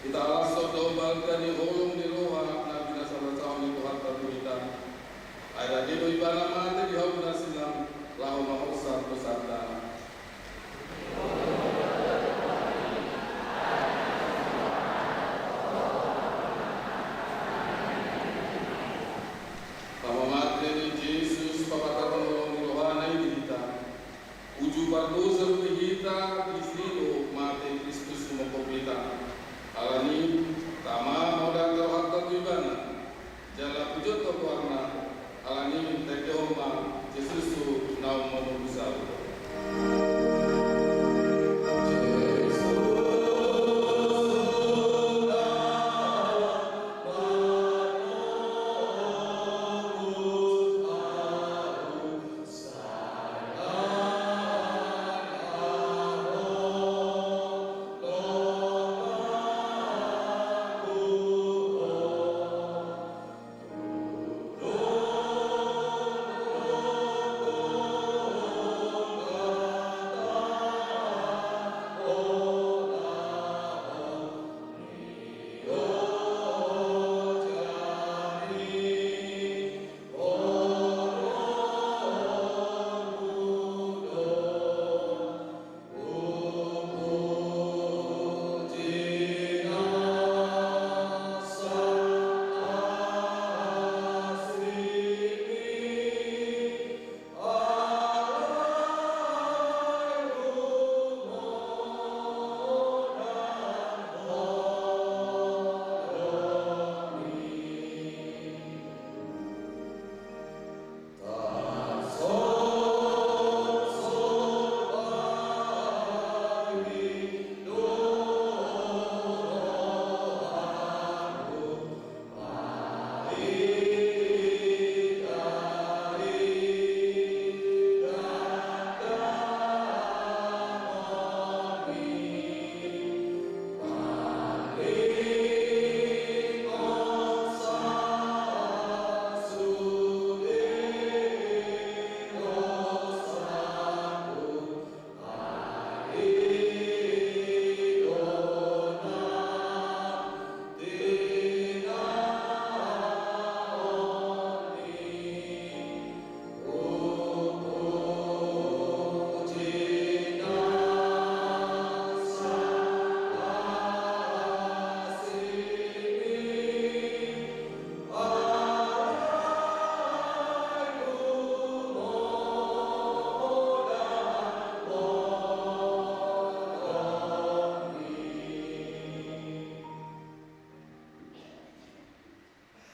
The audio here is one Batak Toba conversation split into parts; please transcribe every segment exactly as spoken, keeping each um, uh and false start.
Hita las songon balga ni holong ni roha na pinasahatsahat ni Tuhanta tu hita. Ai rade do Ibana mate di hau na silang laho mahorsan dosanta. Pamamate ni Jesus papatar holong ni rohana i di hita. Uju pardosa do di hita, disi do mate Kristus manghorhon hita. Alani i, tama ma rohanta tu Ibana. Jala pujot ma goarna, alani i, tangihon ma Jesus naung manobus ahu.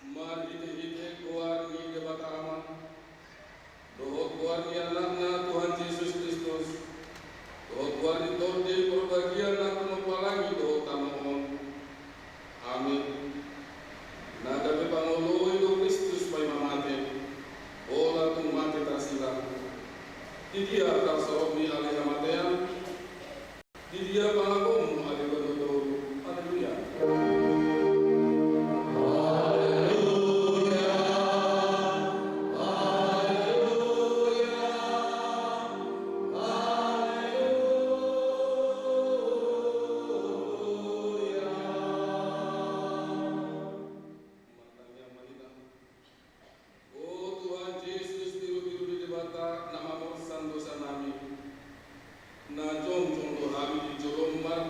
Marhitehite goar ni Debata Ama, dohot goar ni Anakna Tuhan Jesus Kristus, dohot goar ni Tondi Parbadia na tumompa langit dohot tano on. Amen. Na gabe pangoloi do Kristus paima mate, pola tung mate tarsilang. Di dia tarsohot ni ale hamatean, di dia pangagomu ale banua toru. Haleluya. Haleluya. Haleluya. Haleluya. Martangiang ma hita. O Tuhan Jesus, tirubiru ni Debata na mamorsan dosanami, na jongjong do hami di jolom mar-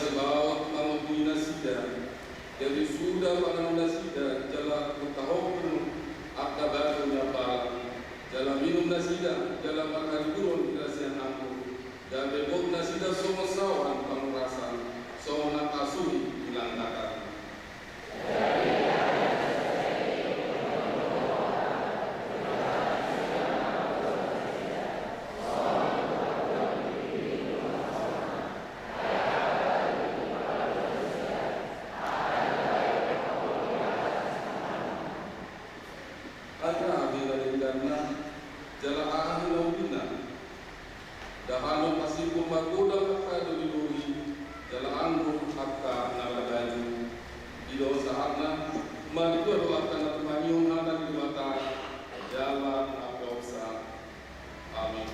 Saut mangogoi nasida, gabe suda panganon nasida jala mangkatahonhon angka batu ni amparan, jala minum nasida jala marhaliburon di na sian anggur, gabe gok nasida songon saoran pangorasan, songon angka suhi di langgakan. Aha hela dengganna, jala aha hela ulina? Dahanon pasimpul ma godang angka doli-doli, jala anggur angka na margaju. I do sahatna, martua do angka na tumangihon hata ni Debata, jala na porsea. Amin.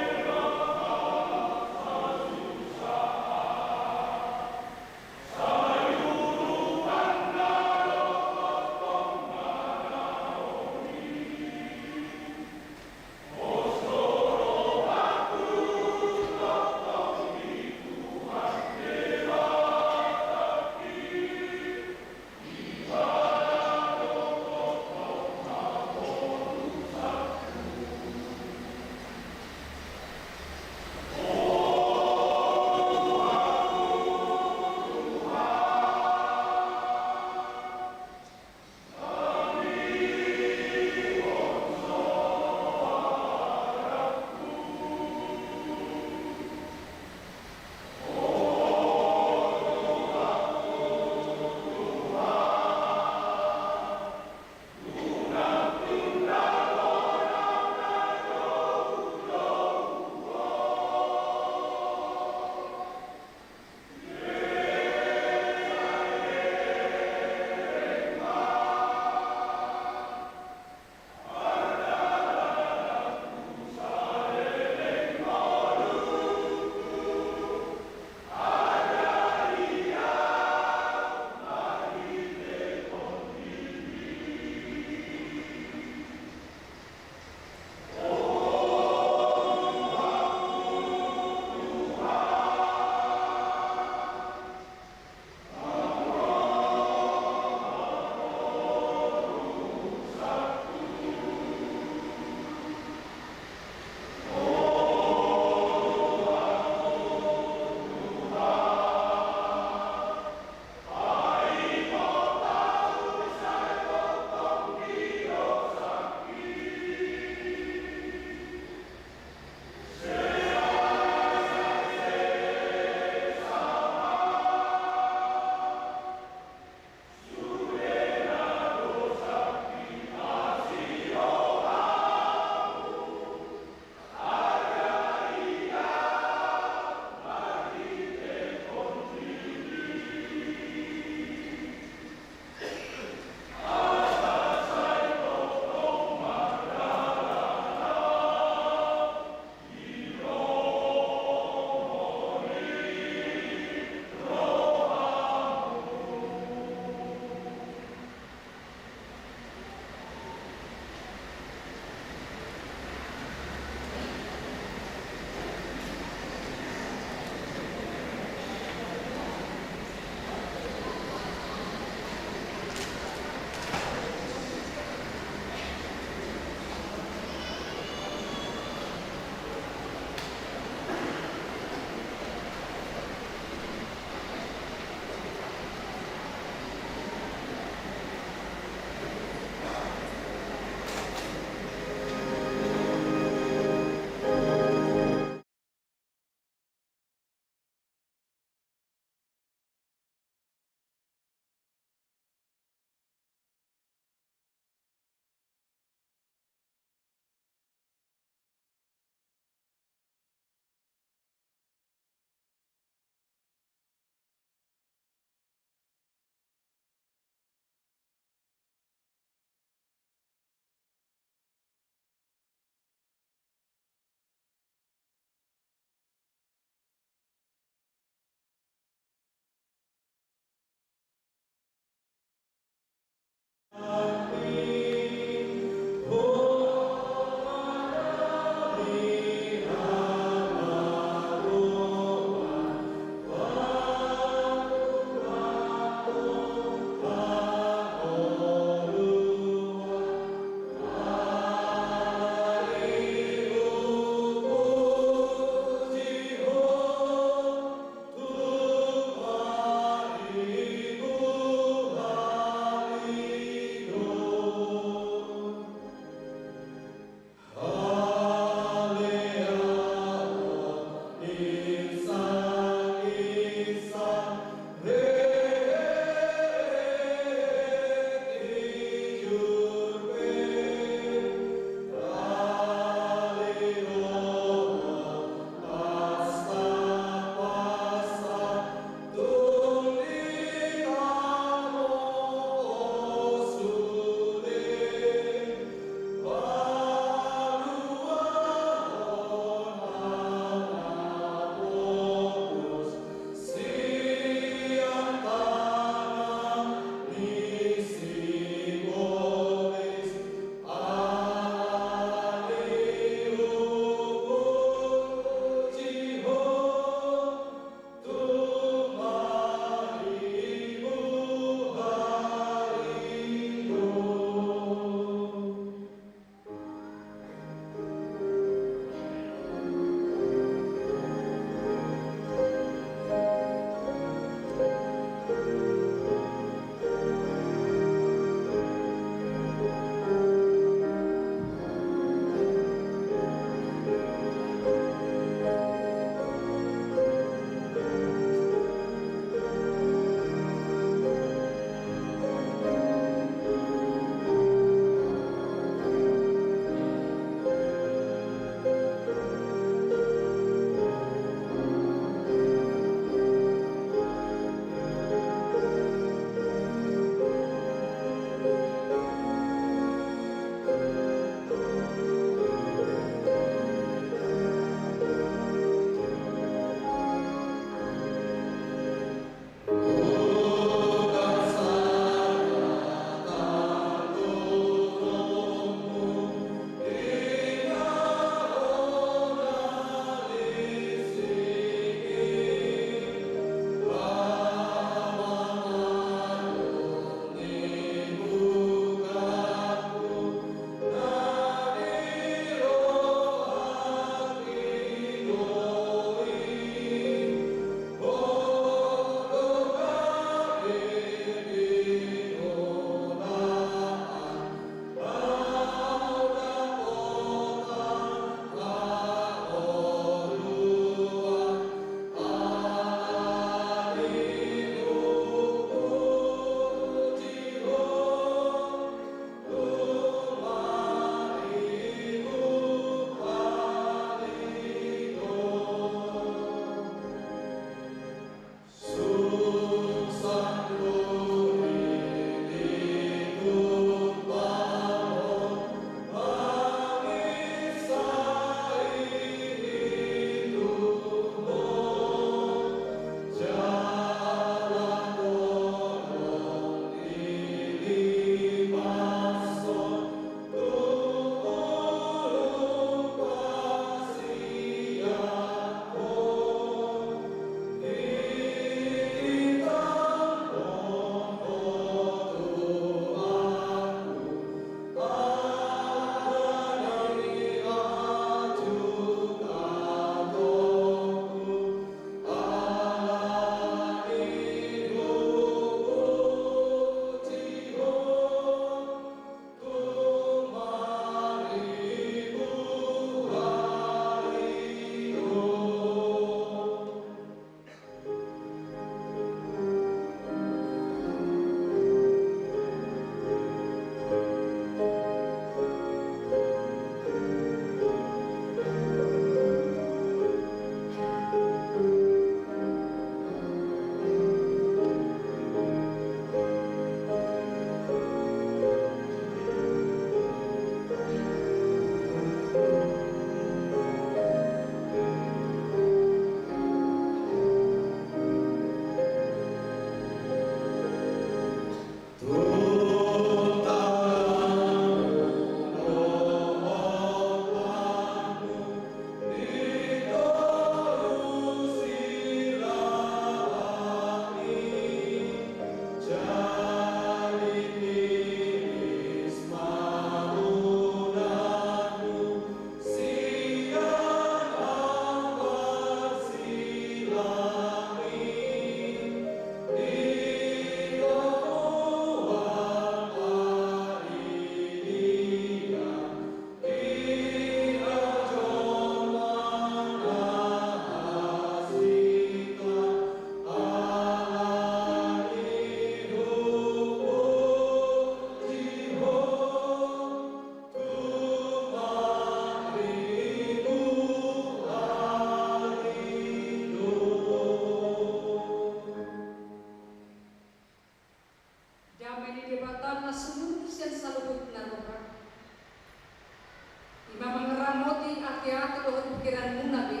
Mangaramoti ateate dohot pikiranmuna be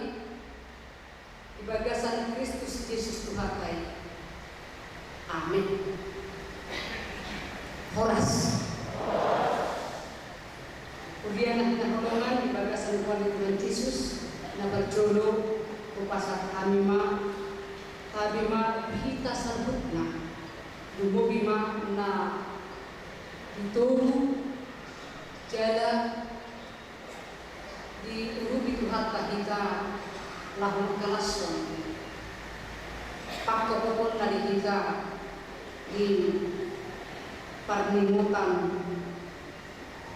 di bagasan Kristus Jesus Tuhanta i. Amen. Horas. Huria na hinaholongan di bagasan goar ni Tuhan Jesus, na parjolo hupasahat hami ma, tabi ma hita saluhutna, lumobi ma na di toru jala diurupi Tuhanta hita laho mangkalashon pangkopoponna di hita di parningotan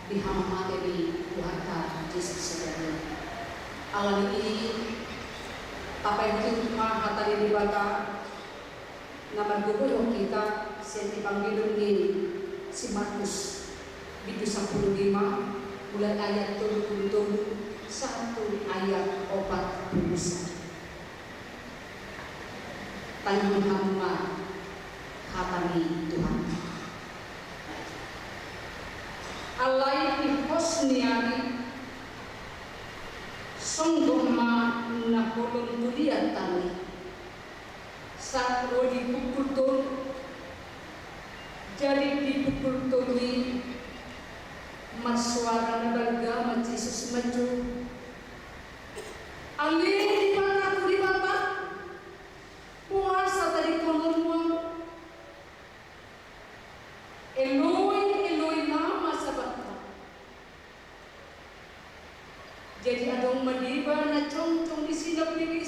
di hamamate ni Tuhanta Jesus sadari on. Alani i, tapaihut ma hata ni Debata na margogoihon hita sian Evangelium ni si Markus, bindu sampulu lima, mulai ayat tolu pulu tolu sahat tu ayat opat pulu sada. Tangihon hamu ma hata ni Tuhan. Alai di pos ni ari, songgop ma na holong tu liat tano i. Sahat ro di pukul tolu. Jadi di pukul tolu i, marsoara na balga ma Jesus manjou: Ale Debata, Debata, boasa tadingkononmu ahu? Eloi, Eloi, lama sabakhtani? Jadi adong ma deba na jongjong di sinabui i,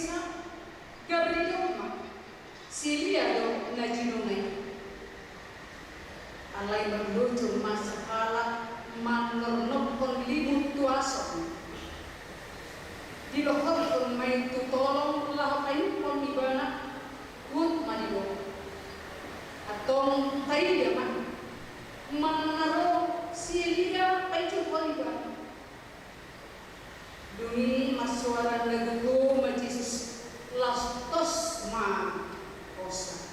gabe didok ma: Si Elia do na jinunga i. Alai marlojong ma sahalak manornophon limut tu asom. Dilohothon ma i tu tolong laho painumhon ibana. Huhut ma didok: Antong taida ma i, manang na ro si Elia painjunghon ibana. Dung i marsoara na gogo ma Jesus, laos tos ma hosa.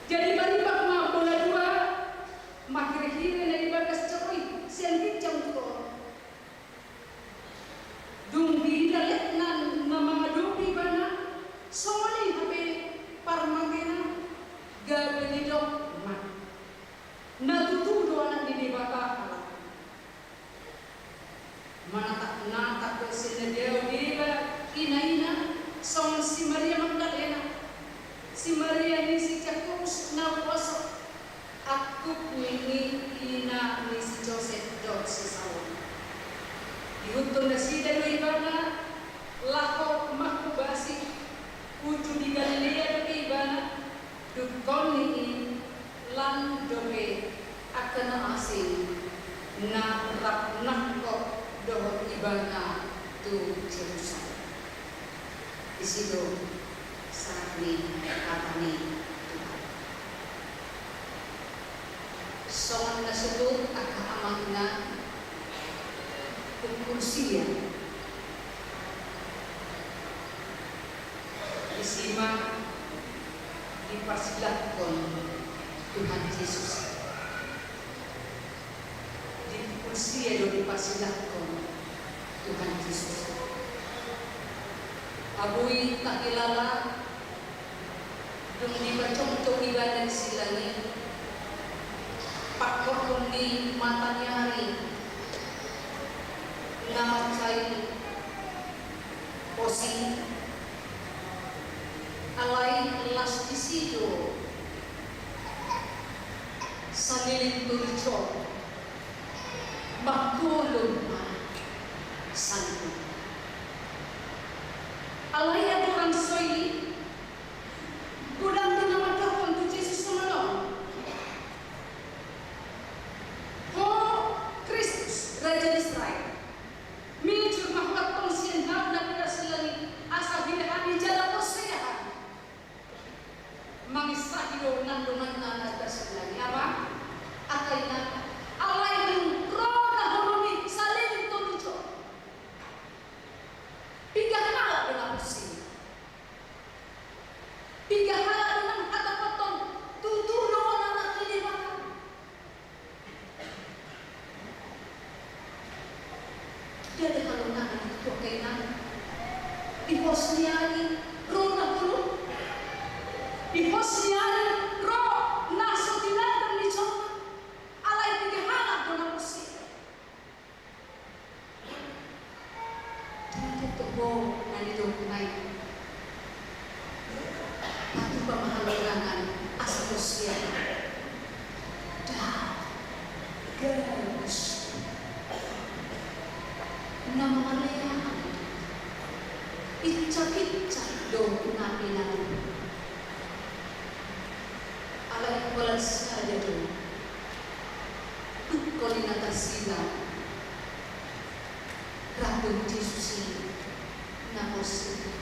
Jadi maribak ma bola dua, mahirehire na di bagas joro i sian ginjang tu toru. Dung diida letnan na mangadopi ibana, songon i hape parmatena, gabe didok ma: Na tutu do Anak ni Debata halak i. Manatap-natap do sian na dao deba ina-ina, songon si Maria Magdalena, si Maria ni si Jakobus na uposo, angkup ni ina ni si Josep dohot si Salome. Diihuthon nasida do ibana laho manghobasi. Uju di Galilea dope ibana. Dungkon ni i lan dope angka na asing na rap nangkok dohot ibana tu Jerusalem. Disi do sahat ni hata ni Tuhan. Songon na sahat angka amang inang, pukul sia disi ma diparsilakhon Tuhan Jesus. Di pukul sia do diparsilakhon Tuhan Jesus. Boi tahilala, dung dipajongjong ibana di silang i, pangkorhon ni mata ni ari na mansai posi, alai las disi do saleleng toru jolo, mangkolom ma sandok. Alai aturan so i, godang do na mandokkon tu Jesus songon on: Ho Kristus, Raja ni Israel, mijur ma Ho antong sian hami na pinarsilang i, asa huida hami jala porsea hami. Mangisahi do nang donganna na tarsilang i, amang, angka inang. Alai dung ro na holong i saleleng toru jolo, Dia halongangan di tuak kainan. Di pos ni ari ro na tolu. Di pos ni ari ro na so tinadong ni jolma. Alai piga halak do na porsea. Dang tong ho na nidok nai. Patupa ma halongangan asa porsea. Dang. Gabus. Na mamalean. Icak-icak do na pinangan. Alai holan sada do. Dungkon i na tarsilang. Rap dohot Jesus i na porsea.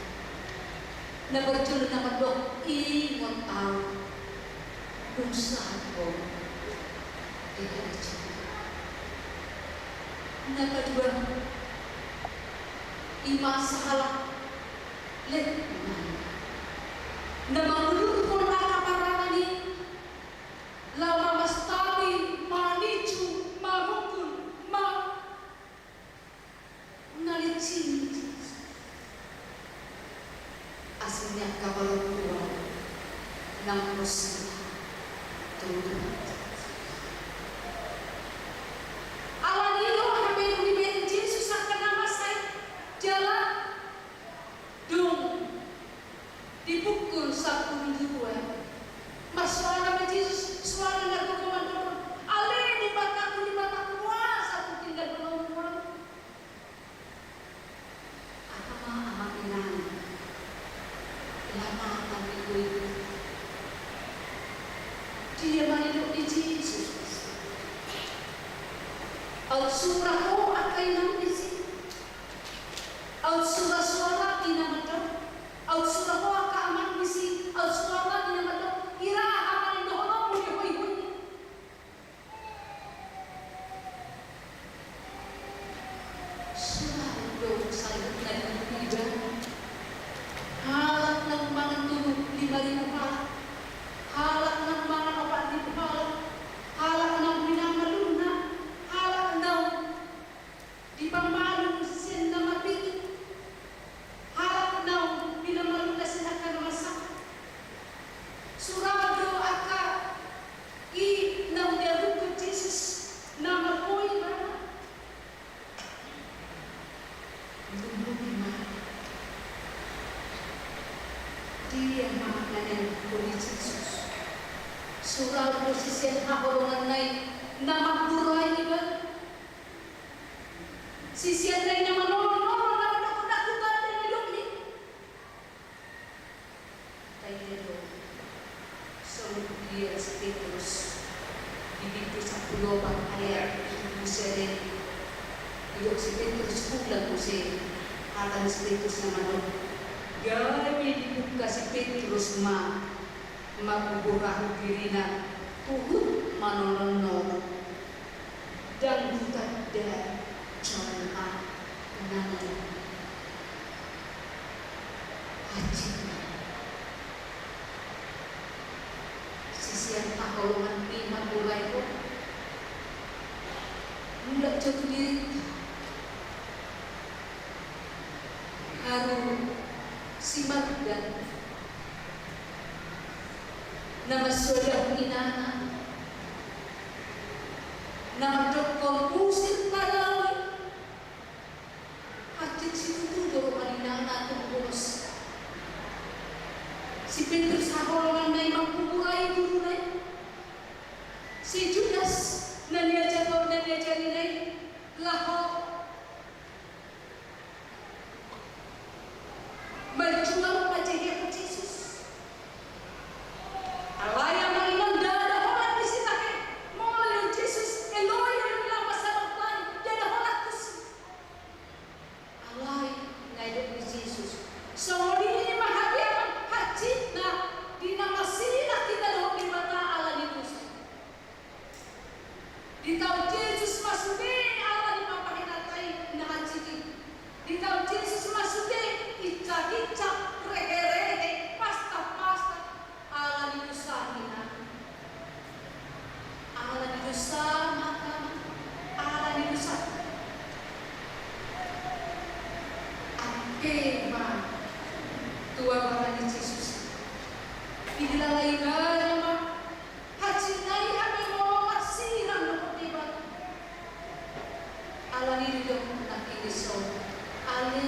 Na parjolo na mandok, ingot ahu. Dung sahat ho. Di hadapan. Na padua. I ma sahalak. Lek. Na mangulurhon angka parangan i. Laho mamastapi, maniju, mahukum, ma- Na licin. Asing ni angka parangan nang porsea. Tuhan. Alani i do hape dibaen Jesus angka na masa i jala dung dipukul sampulu dua. Marsoara ma Jesus, soara na gogo mandok, ale Debataku, Debataku, boasa hutinggal holongmu? Aha ma amang inang, lamatan ni goigo. Dia ma nidok ni Jesus. Aut sura ho angka inang disi. Aut sura soara ni na mandok. Aut sura ho angka amang disi. Aut soara ni na mandok. Ira aha ma na nidohononmu di hoihoi. Sura do saluhutna di ida. Halak naung mangan tolu lima ribu halak. Halak naung mangan opat ribu halak. Halak naung pinangaluna. Halak naung dipamalum sian na marpingit. Halak naung pinamalumna sian angka na marsak. Sura do angka i naung dialuhon Jesus na marboi ma. Lumobi ma. Dia ma na nialuhon ni Jesus. Sura do sisean haholonganna i na manggurai iba. Siseanna i na manolonolon na mandok, ndang hutanda nidokmi. Taida do songon dia si Petrus di bindu sampulu opat ayat sampulu sada. Didok si Petrus, ulang muse hata ni si Petrus na mandok. Gabe dibuka si Petrus ma, mambohahon dirina huhut manolonolon. Ndang hutanda jolma nangkin. Hansit ma. Sisean haholongan i manggurai ho. Mulak jo tu dirinta. Haru si Marta. Na mansoadahon inana. Na mandokkon usir ma dalan i. Hansit situtu do roha ni inana tu bolos. Si Petrus haholonganna i manggurai guruna i. Si Judas na niajar, na niajarina i laho manjual, manjehehon Jesus. Alai amang inang, ndada holan disi, tapi molo Jesus eloi, eloi laho mansabang, ndada holan tusi. Alai na nidok ni Jesus, songon i ma hape amang, hansit na di na marsilak hita dohot Debata ala ni tusi. Ditaon Jesus ma sude ala ni pambahenanta Heba tu abara ni Jesus. Dihilala ibana ma, hansit nai hape molo marsirang dohot Debata. Alani i didok nangkin i, ale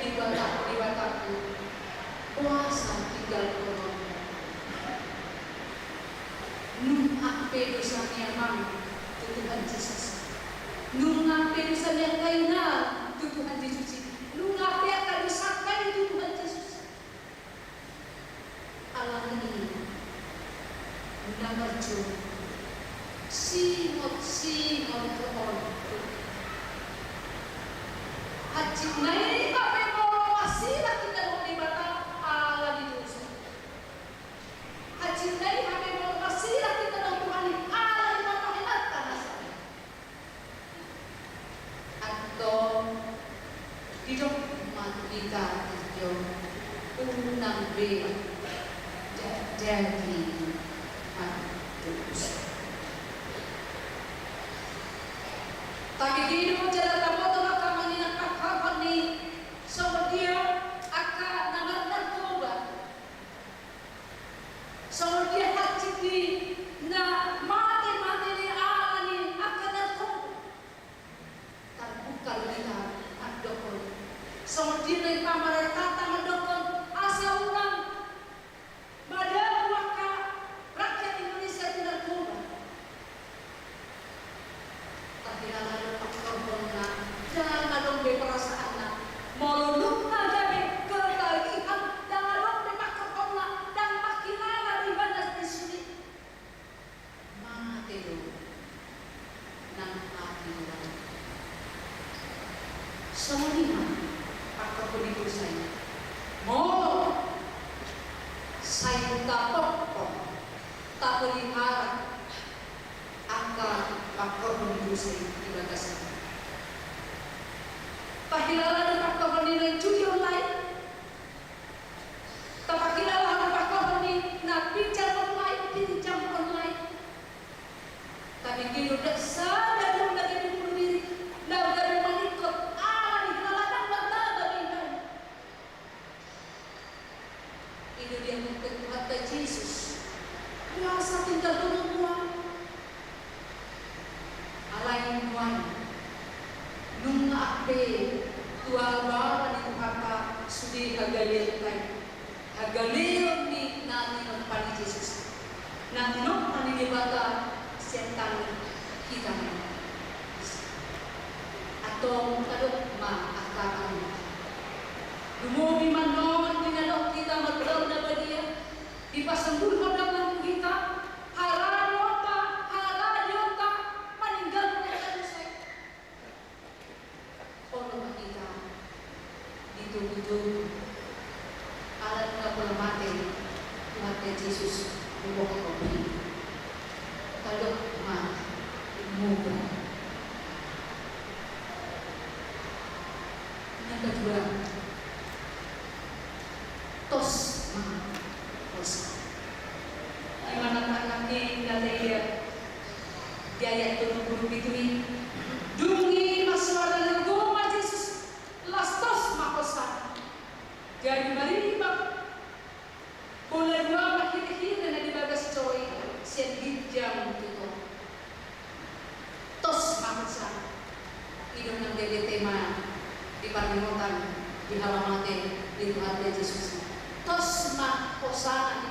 Debata, Debatangku, boasa tinggalhon ho? Nunga pe dosa ni amang tu Tuhan Jesus i. Nunga pe dosa ni angka ina tu Tuhan Jesus i. Nunga pe angka dosangka i tu Tuhan Jesus i. Alani i na marjual singot-singot on. Hansit nai hape molo marsirang hita dohot Debata ala ni dosa. Hansit nai hape molo marsirang hita dohot Tuhan i ala ni pangalaho ni nasa. Antong didok ma tu hita, tio, unang be da-, dadi mardosa. Tapi didok jala taboto ma angka manginang pangkorhon ni, songon dia angka na marnarkoba. Songon dia hansit ni na mate-mate ni ala ni angka narkoba. Tarbuka do hita mandokkon. Songon dia na i pamarentanta mandokkon asa unang madabu angka rakyat Indonesia tu narkoba. Tahilala do pangkorhonna, ndang adong be perasaanna. Molo nunga gabe ketagihan, ndang adong be pangkorhonna, ndang mangkilala do ibana disi. Mate do nang mate do. Songon i ma pangkorhon ni dosa i. Molo sai tapophop, tapelihara angka pangkorhon ni dosa i di bagasna. Tahilala do pangkorhon ni na judi online. Tapahilala do pangkorhon ni na pinjam online, pinjam online. Tapi didok ndang sada do na gabe bunuh diri, na gabe maningkot ala ni halak na marlaba di ibana. I do didok Tuhanta Jesus, boasa tinggalhon ho au? Alai nuaeng, nunga pe tu abara ni Tuhanta sude hagaleonta i, hagaleon ni na ninompa ni Jesus. Na tinompa ni Debata sian tangan hita ma i. Antong tadok ma angka amang. Lumobi ma annon di na dok hita marulaon na badia, dipasandulhon Debata tu hita haradeonta, haradeonta maninggalhon angka dosa i. Olo ma hita ditogutogu, ala nunga pola mate Tuhanta Jesus, huboan hita. Tadok ma muba. Na kadua, tos ma hosa. Di mana tangan ni Galilea? Di ayat tolu pulu pitu i. Dung i marsuara na gok ma Jesus, las tos ma hosana. Jadi maribak bola dua ma hirihiri na di bagas joro i sian ginjang tu toru. Tos ma hosana. I do na didok Debata ma di parningotan di halamate ni Tuhanta Jesus i. Tos ma hosana i.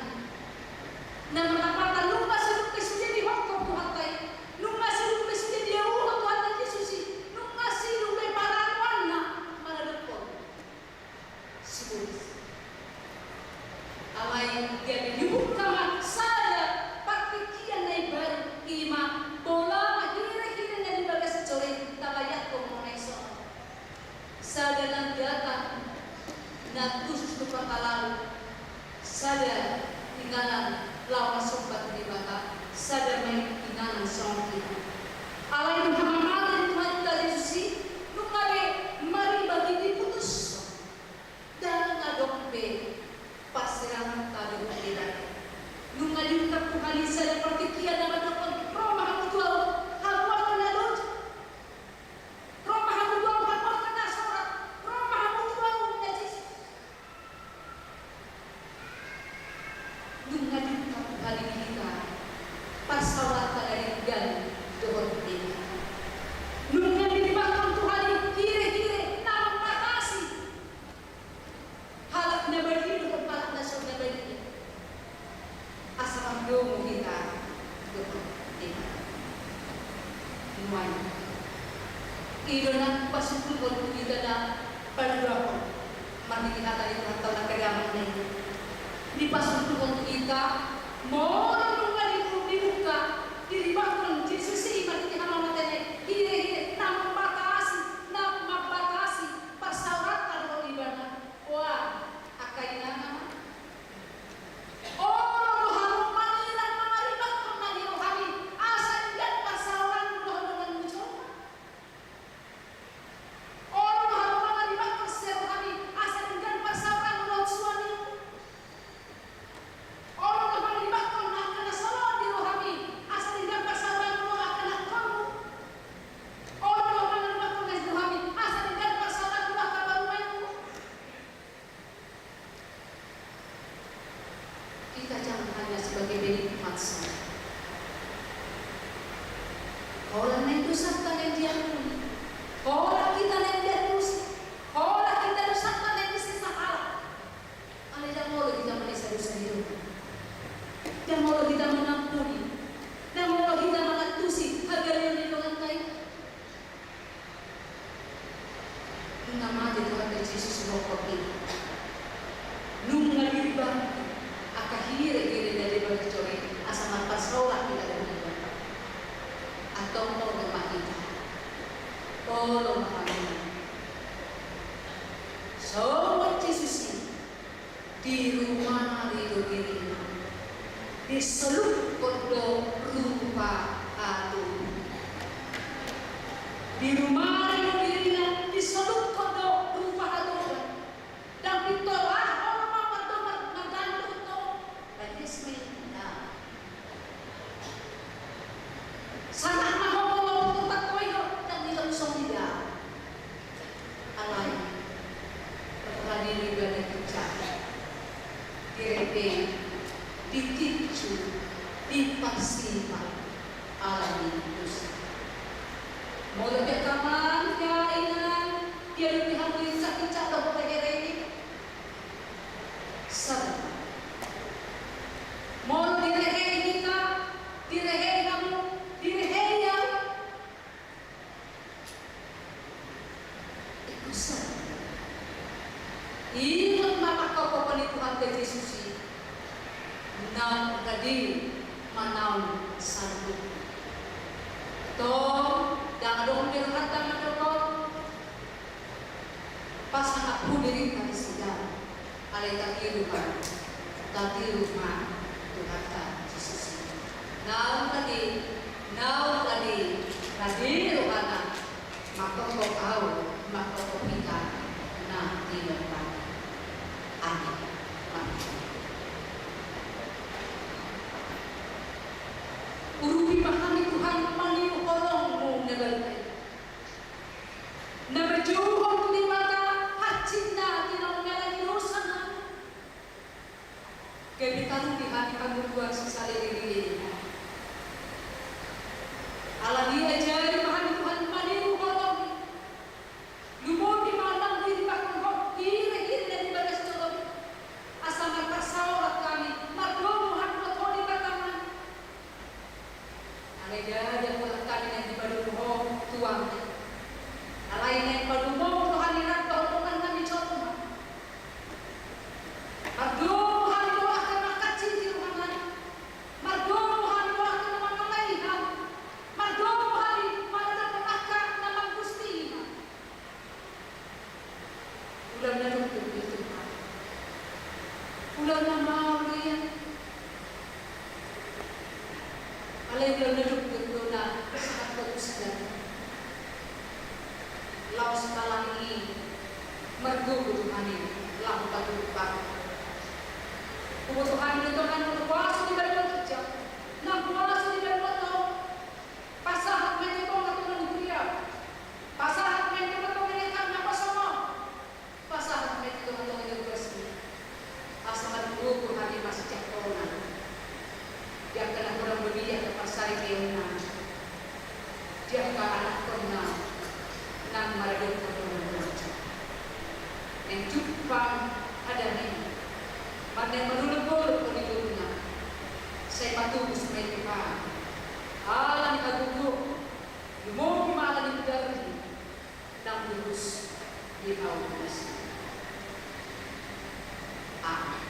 Na marlapatan nunga sidung pe sude dihophop Tuhanta i, nunga sidung pe sude dialuhon Tuhanta Jesus i, nunga sidung pe parrohana maradophon sibolis. Alai gabe dibuka ma sada partingkian na imbaru, i ma bola na hirihiri na di bagas joro i, tabayangkon ma na i songon sada nang gata na tusu tu parhalado, sada inganan laho marsomba tu Debata, sada ma i inganan songon hita. Alai di hamamate ni Tuhanta Jesus i, nunga be maribak i diputushon. Ndang adong be parsirangan tabo tu Debata. Nunga diungkap Tuhan i sada partingkian na mandokhon, ro ma hamu tu ahu, hamu angka na loja. Ro ma hamu tu ahu, hamu angka na sorat. Ro ma hamu tu ahu, na jin Marhite hata ni Tuhanta, na hita damang na i, dipasunduhon hita, molo nunga dibu-, dibuka, diribahon Jesus i marhite hamamatena i, hire-hire na mambatasi, na mambatasi parsaoranta dohot Ibana. Ua, angka inang, olo do hamu mangilang mangaribahon na di rohami, asa denggan parsaoranmu dohot donganmu jolma. Olo do hamu mangaribahon sian rohami, asa denggan parsaoranmu dohot suamimu. Olo do hamu mangaribahon angka na salpu di rohami, asa denggan parsaoranmu dohot angka na salpu. Olo do hamu mangaribahon na di rohami, asa denggan parsaoranmu dohot angka parumaenmu. Kita jangan hanya sebagai penikmat saja. Holan naeng dosanta naeng diampuni, holan hita naeng dialusi, holan hita dosanta naeng disesahalan. Alai ndang olo hita manesanesahi dongan. Ndang olo hita mangampuni. Ndang olo hita mangantusi hagaleon ni donganta i. Nunga mate Tuhanta Jesus rohangkon i. Nunga diribahon angka hire-hire na di bagasan joro i asa marparsaoran hita dohot Debata. Antong olo ma hita. Olo ma hami. Songon Jesus i. Dirumari do dirina, disolukhon do rupa hatoban. Dirumari do dirina, disolukhon do rupa hatoban. Ndang pintor aha olo ma mardomu mardomu tu bagias ma i. Sahat ma ho molo tu patoi ho, ndang ditahu songon dia. Alai, rade ni bani kecak, direpei, ditinju, diparsipa, alani dosa. Molo pe hamu angka inang, dialusi hamu i sakit dohot herehei. Sabar. Molo direhei hita, direhei hamu, direhei au. Ingkon sabar. Ingot ma pangkophopon ni Tuhanta Jesus i. Naung rade manaon sandok. Tong, ndang adong be rohanta mandok on. Pasangap ho dirinta nasida, alai tatiru ma, tatiru ma Tuhanta Jesus i. Naung rade, naung rade, rade rohana, mangkophop ahu, mangkophop hita, na di Bapa. Amin. Amin. Urupi ma hami Tuhan, mangihut holongmu na badia i. Na manjouhon tu Debata hansit na tinaon nami di dosa nami. Gabe tarupi hami hamu Tuhan sisaleleng i. Alani i ajari ma hami Tuhan mangihut holong. Lumobi ma nang di bagas joro i. Asa marparsaoran hami, mardomu hami dohot Ho Debata nami. Alai ndada holan hami naeng dipadomu Ho Tuhan. Alai naeng padomu Ho Tuhan, i nang dohot dongan nami jolma. Mardomu hami dohot angka mangkacinti roha nami. Mardomu hami dohot angka na mangalehon hami. Mardomu hami maradophon angka na manggusti hami. Ulaon na dokdok do i, Tuhan. Ulaon na maol do i. Alai ulaon na dokdok do na sahat tu sada. Laos talang i margogo do hami laho patupa. Huboto hami do Tuhan, nang huaso di banua ginjang, nang huaso di banua toru. Pasahat ma i tu tongatonga ni huria. Pasahat ma i tu tongatonga ni angka na pasongon. Pasahat ma i tu tongatonga ni huria. Asa margogo hami masijak hona. Di angka na hurang boi, angka parsaripeonna. Di angka anakkonna. Nang maradophon dongan. Naeng jumpang hadameon. Manaeng marolopolop di ngoluna. Sai patobus ma i Tuhan. Ala ni hagogoon. Lumobi ma ala ni mudarni. Nang lurus. Di Paulus. Amen.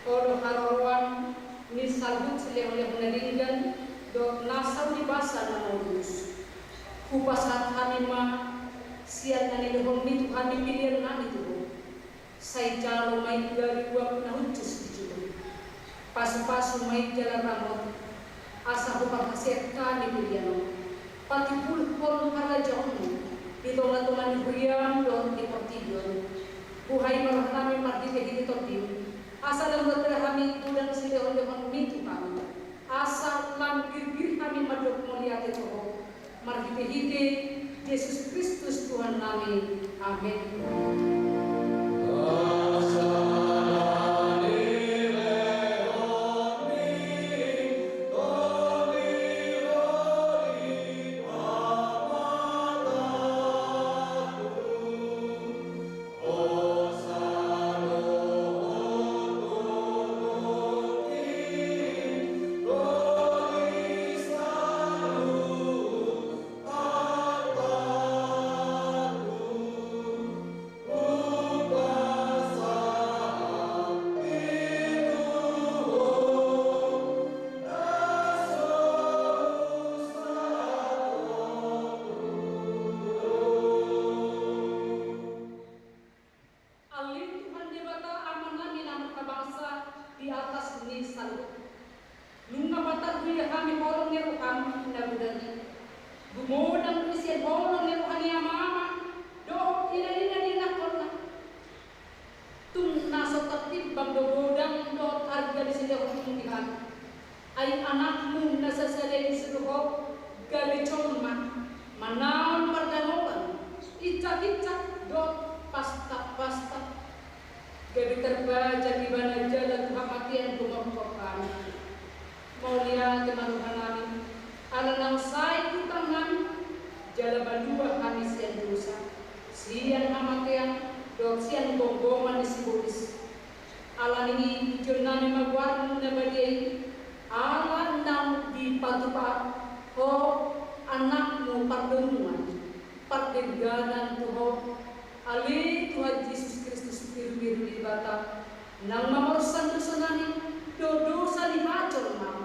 Olo haroroan ni saluhut silehonlehon na denggan dohot na saur ni basa na maulus. Hupasahat hami ma sian na nilehonmi tu hami pilihan nami tu Ho. Sai jalo ma i gabe uap na hushus di jolo. Pasupasu ma i jala ramoti, asa huparhaseang hami pilihan on. Patimbulhon harajaonmu di tongatonga ni huriam dohot di portibi on. Buhai ma roha nami marhitehite Tondim, asa lam buat hami godang silehonlehonmi tu hami, asa lam girgir hami mandok mauliate tu Ho. Marhitehite Jesus Kristus Tuhan nami. Amen. Ale Tuhan Debata, Amanami na marhabangsa di atas ni saluhut. Nunga patarhua hami holong ni roham na godang i. Gumodang do i sian holong ni roha ni amama dohot inanina di anakhonna. Tung na so tartimbang do godang dohot arga ni silehonmu di hami. Ai anakmu na sasada i disuruh Ho gabe jolma, manaon pardamotan, incakinca dohot pastapasto. Gabe tarbajar ibana jala tu hamatean humophop hami. Mauliate ma roha nami, ala naung sae hutang nami, jala balua hami sian dosa, sian hamatean, dohot sian gomgoman ni sibolis. Ala ni i pujion nami ma goarmu na badia i, ala naung dipatupa Ho anakmu pardomuan, pardengganan tu Ho, ale Tuhan Jesus Kristus, birubiru ni Debata, naung mamorsan dosa nami dohot dosa ni hajolmaon.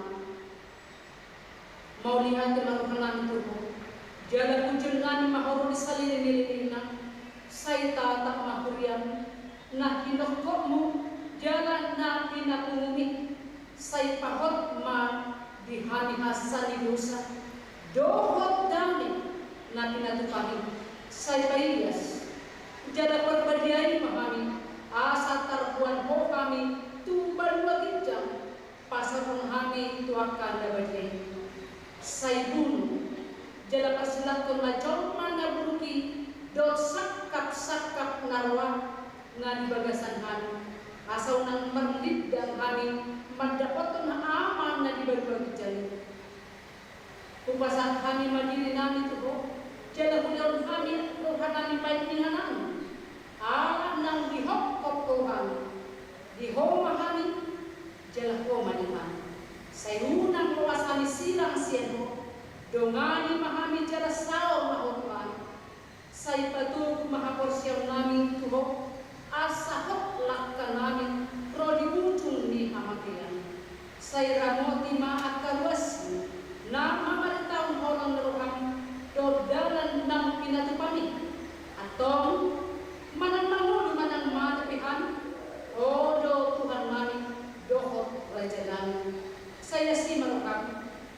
Mauliate ma roha nami tu Ho, jala pujion nami ma horong di salelenglelengna, sai tatap ma huriam, na hinophopmu, jala na pinapungumi, sai pahot ma di hami hansan ni dosa dohot dame na pinatupami, sai paias jala parbadiai ma hami, asa tarboan Ho hami tu banua ginjang, pasahathon hami tu angka na badia i. Sai bunu jala parsilathon ma jolma na buruk i dohot sangkapsangkap na roa na di bagasan hami, asa unang marlindang hami mandapothon Ama na di banua ginjang i. Hupasahat hami ma diri nami tu Ho, jala hulehon hami roha nami paik ni inganan, ala naung dihophop Ho hami. Di Ho ma hami, jala Ho ma di hami. Sai unang loas hami sirang sian Ho, dongani ma hami jala saor ma Ho tu hami. Sai patogu ma haporseaon nami tu Ho, asa hot langka nami ro di ujung ni hamatean. Sai ramoti ma angka ruasmi na mamaritahon holong ni roham dohot dalan naung pinatupami. Antong, manang mangolu manang mate pe hami, Ho do Tuhan nami dohot Raja nami. Sai asi ma roham,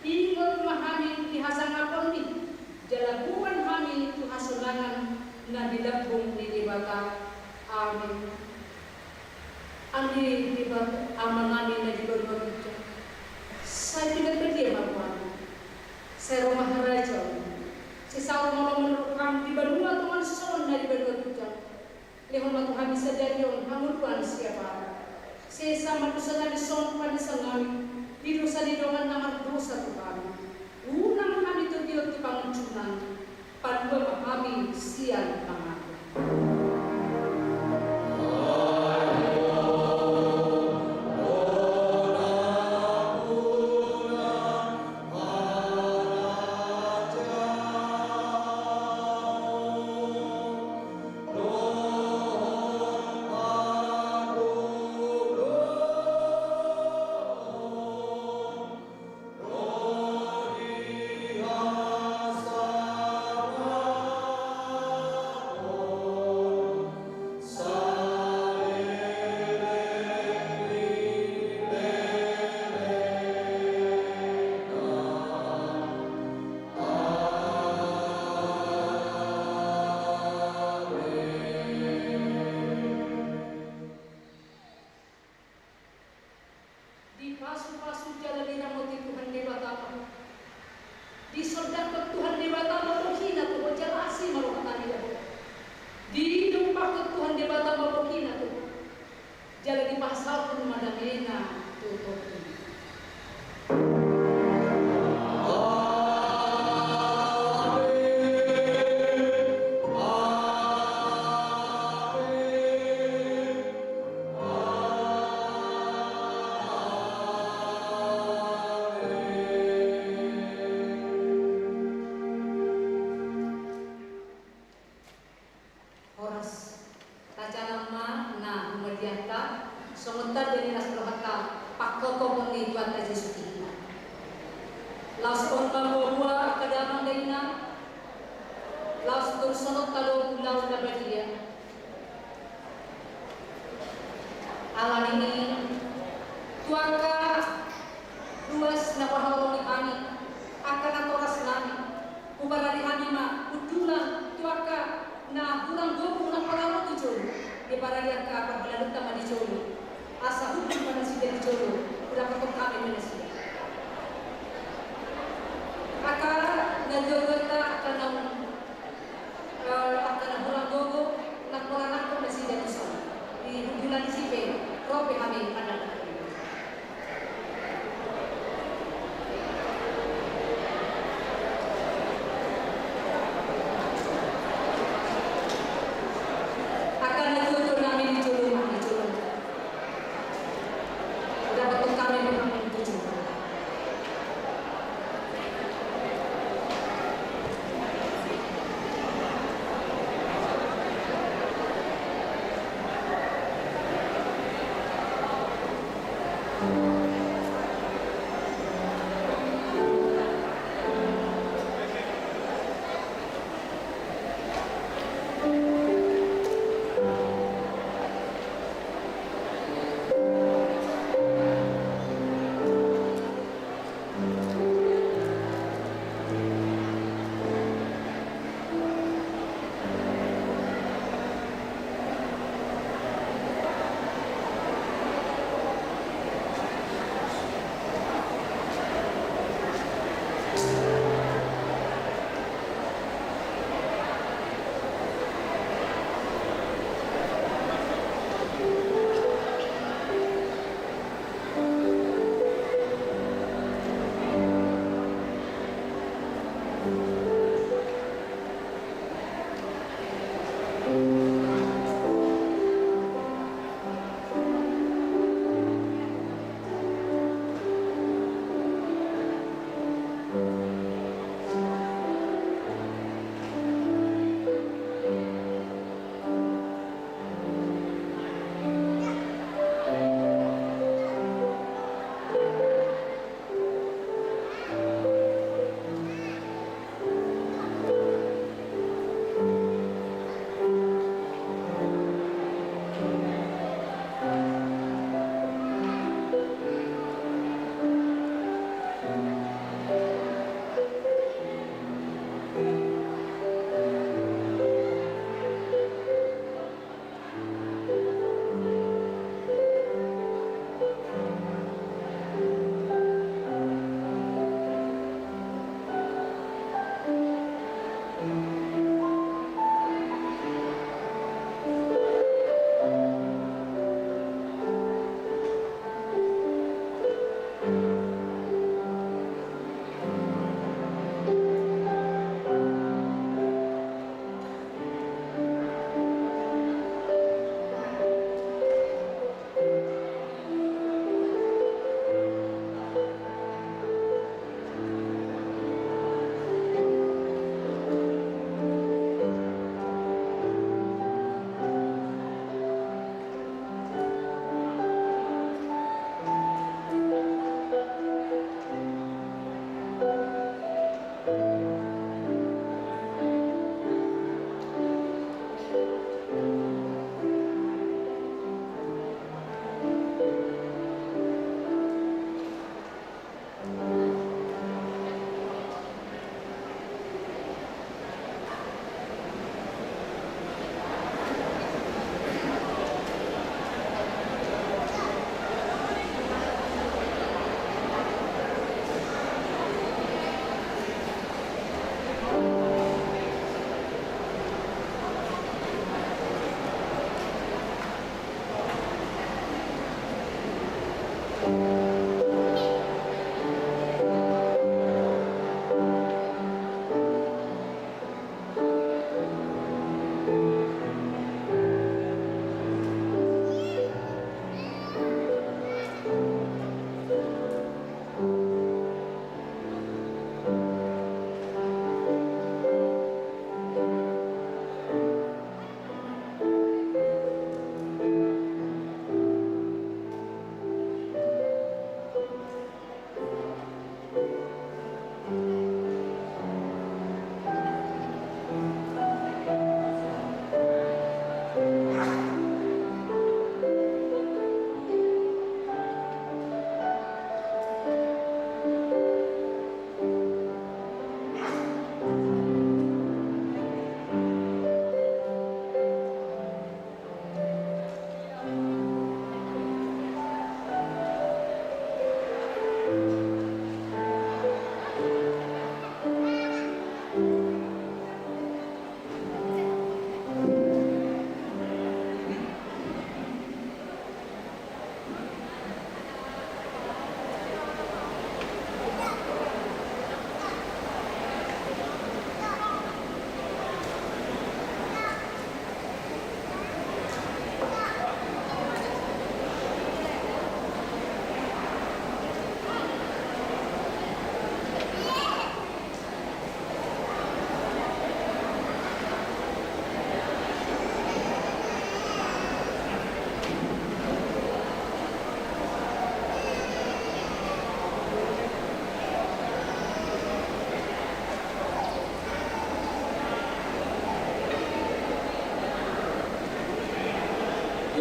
ingot ma hami di hasangaponmi, jala boan hami tu hasonangan na di lambung ni Debata. Amen. Ale Debata Amanami na di banua ginjang, sai pinarbadia ma goarmu, sai ro ma harajaonmu, sai saut ma lomo ni roham di banua tonga ni susa on na di banua ginjang. Lehon ma tu hami sadari on hangoluan siap ari. Sesa ma dosa nami songon panesanami di dosa ni dongan na mardosa tu hami. Unang hami togihon tu pangunjunan, palua ma hami sian pangago. Tanda ni las rohanta pangkotopon ni Tuhanta Jesus Kristus. Laos on ma boa-boa angka damang dainang, laos torushononta do ulaon na badia. Alani i, tu angka ruas na parholong ni hami, angka natoras nami, huparade hami ma undulan tu angka na hurang gogo na pola ro tu jolo, diparade angka parhalado ta ma di jolo. Asa hundul ma nasida di jolo, hudapothon hami ma nasida. Angka na jolo ta angka na Eh, angka na hurang gogo, na pola nangkok nasida tu son. Di hundulan i pe, ro pe hami mandapot. Angka na jolo nami di jolo, di jolo. Dapothon hami di jolo.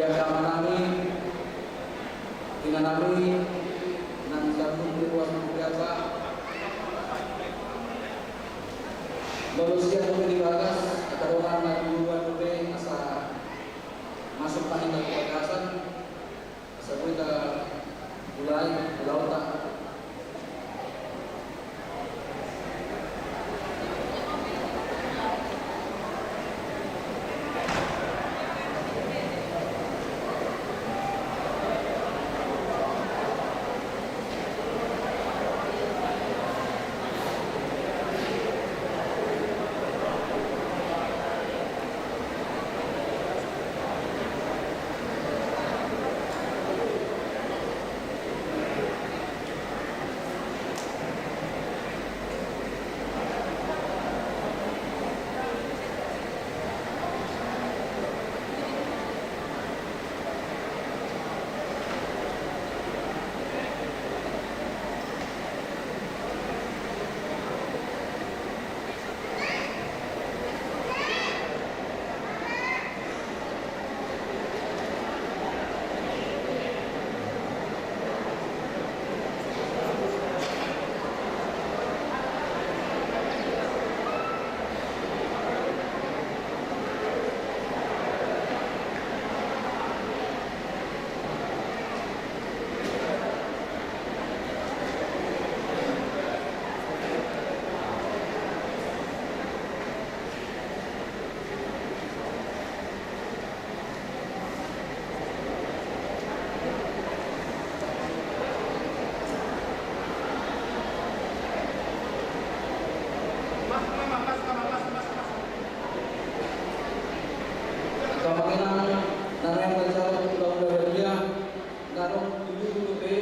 Amanami, inanami, nang saluhut ruas ni keluarga. Molo sian dope di bagas, angka dongan na di luar dope, asa masuk ma hita tu bagasan, asa boi ta mulai ulaonta. Angka amang inang na naeng manjalo ulaon na badia, na adong tu jolo dope,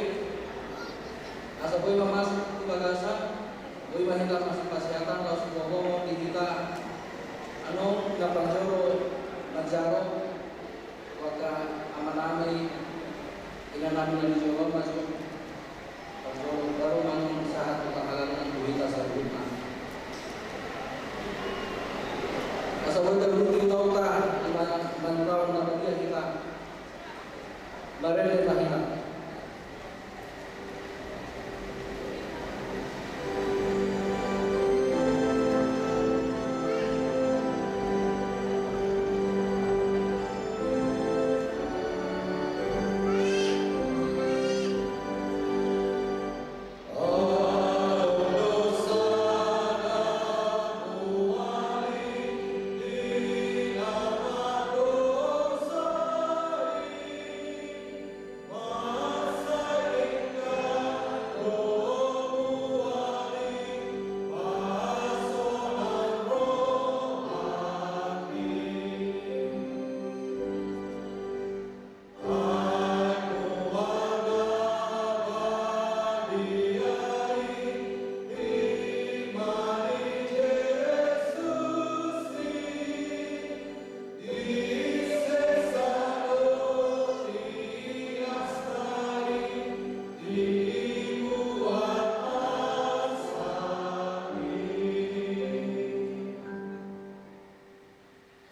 asa boi ma masuk tu bagasan. Boi ma hita masuk pasihatan laos huboaboahon di hita annon na parjolo manjalo, tu angka amanami, inanami na di jolo, masuk parjolo, baru ma annon sahat tu panghalangan tu hita saluhutna. Asa boi taluhut ulaonta, ima manjalo na badia hita. Marende ma hita.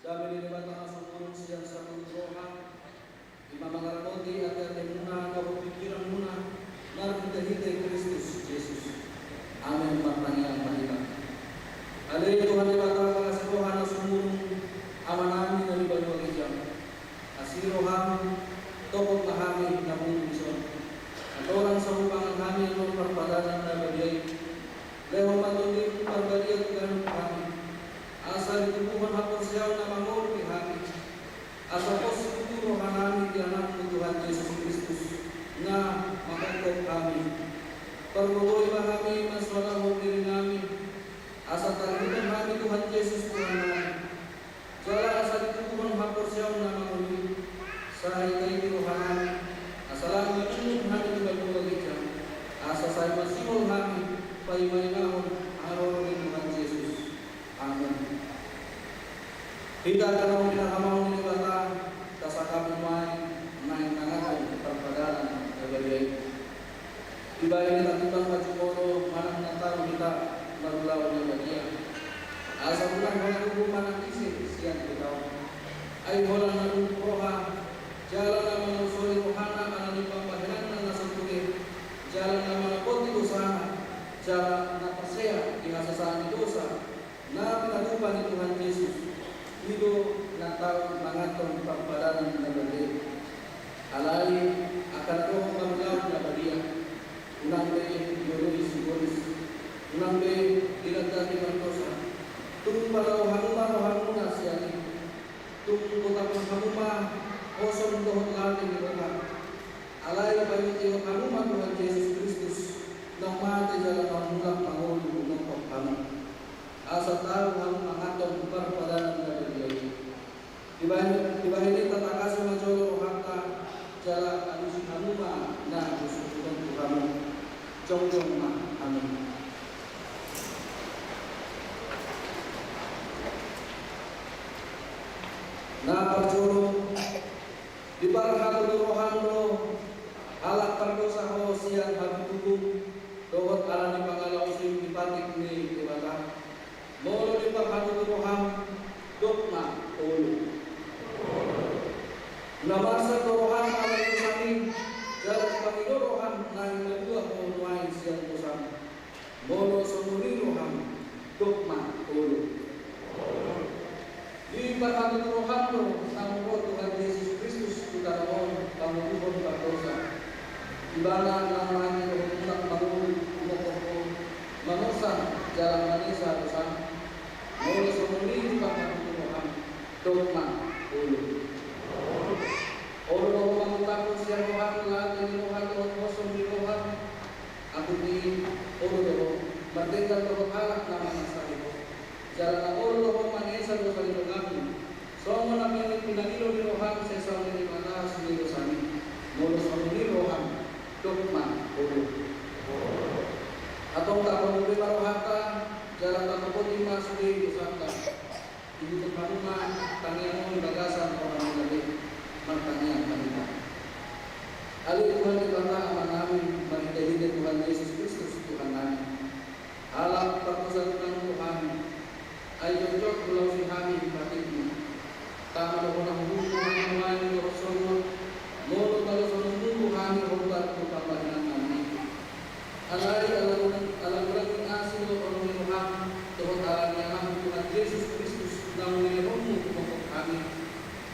Dame ni Debata na sumurung sian saluhut roha, ima mangaramoti ateatemuna dohot pingkiranmuna marhitehite Kristus Jesus. Amen. Martangiang ma hita. Ale Tuhan Debata, pangasi roha na sumurung, Amanami na di banua ginjang. Asi roham, topot ma hami na pungu dison. Andorang so hupangan hami annon parpadanan na badia i, lehon ma TondiM Parbadia tu ganup hami, asa ditubuhon haporseaon na mangolu di hami, asa pos situtu rohanami di AnakMu Tuhan Jesus Kristus, na manghophop hami. Pargogoi ma hami mansoadahon dirinami, asa tarihuthon hami Tuhan Jesus Tuhannami. Jala asa ditubuhon haporseaon na mangolu i, sai taiti rohanami, asa lam manunun hami tu banua ginjang, asa sai masihol hami paimaimahon haroro ni Tuhan Jesus. Amen. Hita angka na hinaholongan ni Debata, tasangap ma i, naeng tangihon parpadanan na badia i. Dibahen hita tu tangan na jumolo manang na tau hita marulaon na badia, asa unang holan uhum manang ise sian hita on. Ai holan na tuk roha, jala na manolsoli rohana ala ni pambahenanna na so ture, jala na manopoti dosana, jala na parsea di hasesaan ni dosa, na pinatupa ni Tuhan Jesus, i do na tau manganhon parpadanan na bere. Alai angka na dohot marulaon na badia, unang be dioloi sibolis, unang be dilandati mardosa. Tung palao hamu ma rohamuna sian i. Tung botahon hamu ma osom dohot late ni roha. Alai paihutihut hamu ma Tuhan Jesus Kristus, naung mate jala naung mulak mangolu, mangolu hamu, asa tau hamu manganhon parpadanan na badia i. Dibahen, dibahen i tatangasi ma jolo rohanta, jala alusi hamu ma na husuhuton tu hamu. Jongjong ma hamu. Na parjolo, diparhatutu roham do, halak pardosa ho sian habitubum, dohot ala ni pangalaosim di patik ni Debata. Molo diparhatutu roham, dok ma olo. Na marsak do roham ala ni dosami, jala dipangido roham naeng malua ho nuaeng sian dosam. Molo songon i roham, dok ma olo. Diparhatutu roham do naung ro Tuhan Jesus Kristus tu tano on pangoluhon pardosa. Ibana naung mate dohot mulak mangolu humophop ho, manorsa jala manesa dosam. Molo songon i diparhatutu roham, dok ma olo. Olo do ho mangotaphon sian roham late ni roha dohot osom ni roha. Angkup ni i, olo do ho mardenggan dohot halak na mangasari ho. Jala na olo do ho manesa dosa ni donganmu, songon na pinangido ni roham sai saur ni Debata sude dosami. Molo songon i roham, dok ma olo. Antong tapangido ma rohanta, jala tatopoti ma sude dosanta. Ihuthon hamu ma tangiang on di bagasan rohamuna be. Martangiang ma hita. Ale Tuhan Debata Amanami, marhitehite Tuhan Jesus Kristus Tuhannami, halak pardosa do nang tu hami. Ai jotjot hulaosi hami di patikmu. Tama do ho na huhut tu hami nuaeng dohot sogot, molo talosononmu tu hami hombar tu pambahenannami. Alai ala, ala golang ni asi dohot holong ni roham, dohot ala ni Anakmu Tuhan Jesus Kristus, naung nilehonmu humophop hami.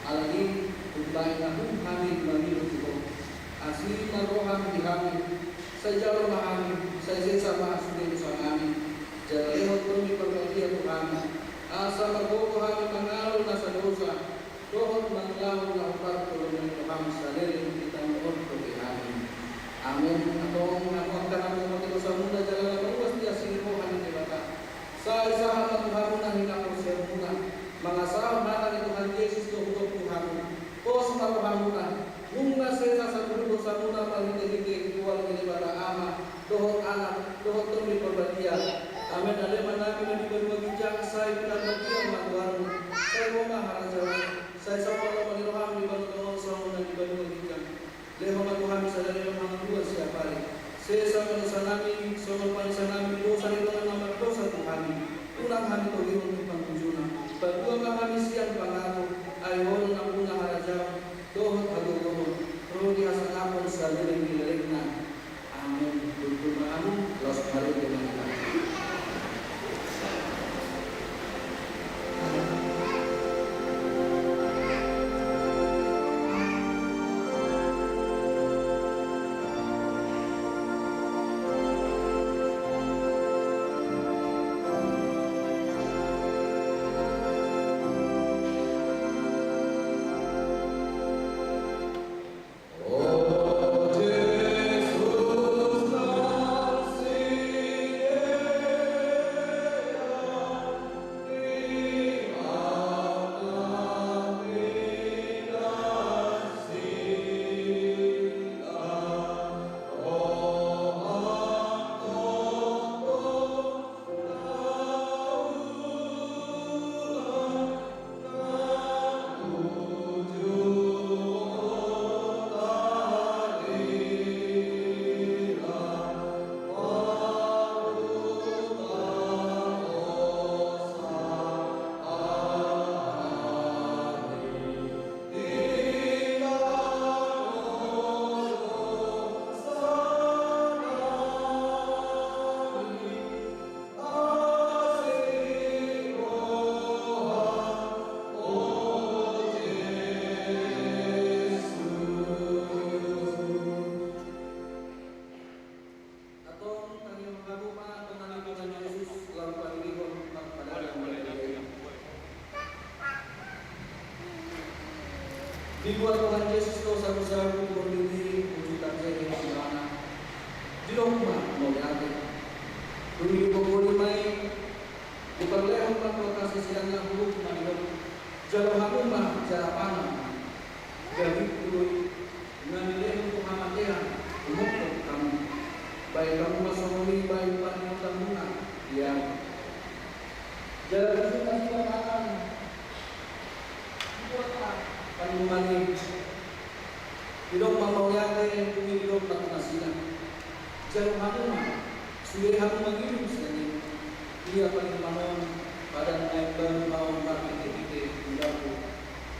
Alani i, umbahen na hun hami mangido tu ho, asi ma roham di hami, sai jalo ma hami, sai sesa ma sude dosanami, jala lehon Tondi Parbadia tu hami, asa margogo hami mangalo nasa dosa, dohot mangulahon na hombar tu holong ni roham saleleng di tano on dope hami. Amen. Antong hamu angka na humophop dosamuna jala na maruas di asi ni roha ni Debata, sai sahat ma tu hamu na hinaporseaonmuna, mangasahon hata ni Tuhan Jesus do hudok tu hamu. Pos ma rohamuna, nunga sesa saluhut dosamuna marhitehite goar ni Debata Ama, dohot Anak, dohot Tondi Parbadia. Amen. Ale Amanami na di banua ginjang, sai pinarbadia ma goarmu, sai ro ma harajaonmu, sai saut ma lomo ni roham di banua on songon na di banua ginjang. Lehon ma tu hami sadari on hangoluan siapari. Sesa ma dosanami, songon panesanami dosa ni dongan na mardosa tu hami. Unang hami togihon tu pangunjunan. Palua ma hami sian pangago, ai Ho do nampuna harajaon, dohot hagogoon, ro di hasangapon saleleng ni lelengna. Amen. Tutu ma hamu, laos marende ma hita. Dibuat Tuhan Jesus do sagusagu tu tondiu i, uju tarjehit ibana. Didok ma mauliate. Dung i dipogoli ma i, diparlehon ma tu angka siseanna, huhut ma didok: Jalo hamu ma jala pangan. Dagingku do i, na dilehon tu hamatean, humophop hamu. Baen hamu ma songon i baen pangihutanmuna di ahu. Jala dung i nasida mangan, dibuat ma panginuman i. Didok ma mauliate, dung i didok ma tu nasida: Jalo hamu ma, sude hamu manginum sian i. Ia panginuman on, padan na imbaru ma on marhitehite darahku,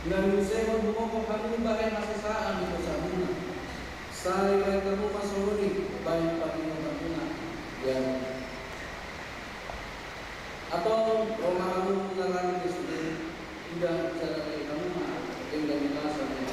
na diusehon humophop hamu bahen hasesaan ni dosamuna. Sai baen hamu ma songon i baen pangihutanmuna di ahu. Antong ro ma hamu na rade sude, ida jala denggan ma, denggan ma songon i.